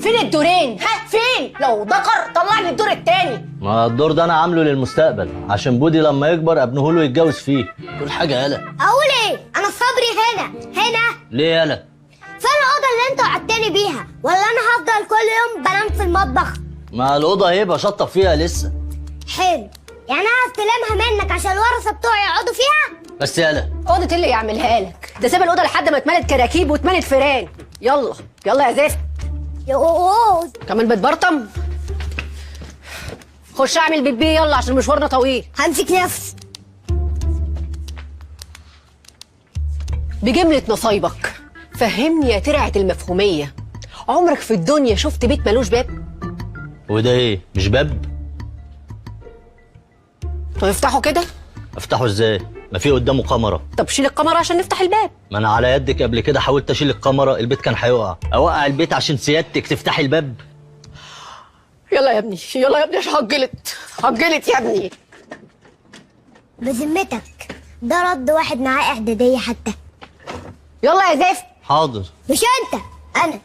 فين الدورين؟ ها فين؟ لو ذكر طلع لي الدور التاني. ما الدور ده انا عامله للمستقبل عشان بودي لما يكبر ابنه له يتجوز فيه. كل حاجة يالا. اقول ايه؟ انا صبري هنا هنا. ليه يالا؟ فين الاوضة اللي انت وعدتني بيها؟ ولا انا هفضل كل يوم بنام في المطبخ؟ ما الاوضة هيبقى شطب فيها لسه. حلو، يعني انا هستلمها منك عشان الورثة بتوعي يقعدوا فيها؟ بس يالا. اوضة اللي يعملها لك ده؟ ساب الاوضة لحد ما اتملت كراكيب واتملت فيران. يلا يلا يا زفت. يوه كمان بتبرطم. خش اعمل بيبي يلا عشان مشوارنا طويل. همسك نفسي. بجملة نصايبك فهمني يا ترعة المفهومية، عمرك في الدنيا شفت بيت ملوش باب؟ وده ايه؟ مش باب؟ طب افتحه كده. افتحه ازاي؟ ما في قدامه كاميرا. طب شيل الكاميرا عشان نفتح الباب. ما انا على يدك قبل كده حاولت اشيل الكاميرا، البيت كان هيقع. اوقع البيت عشان سيادتك تفتحي الباب؟ يلا يا ابني، يلا يا ابني عشان هتجلط، هتجلط يا ابني. بذمتك ده رد واحد معاه اعدادية حتى؟ يلا يا زفت. حاضر. مش انت، انا.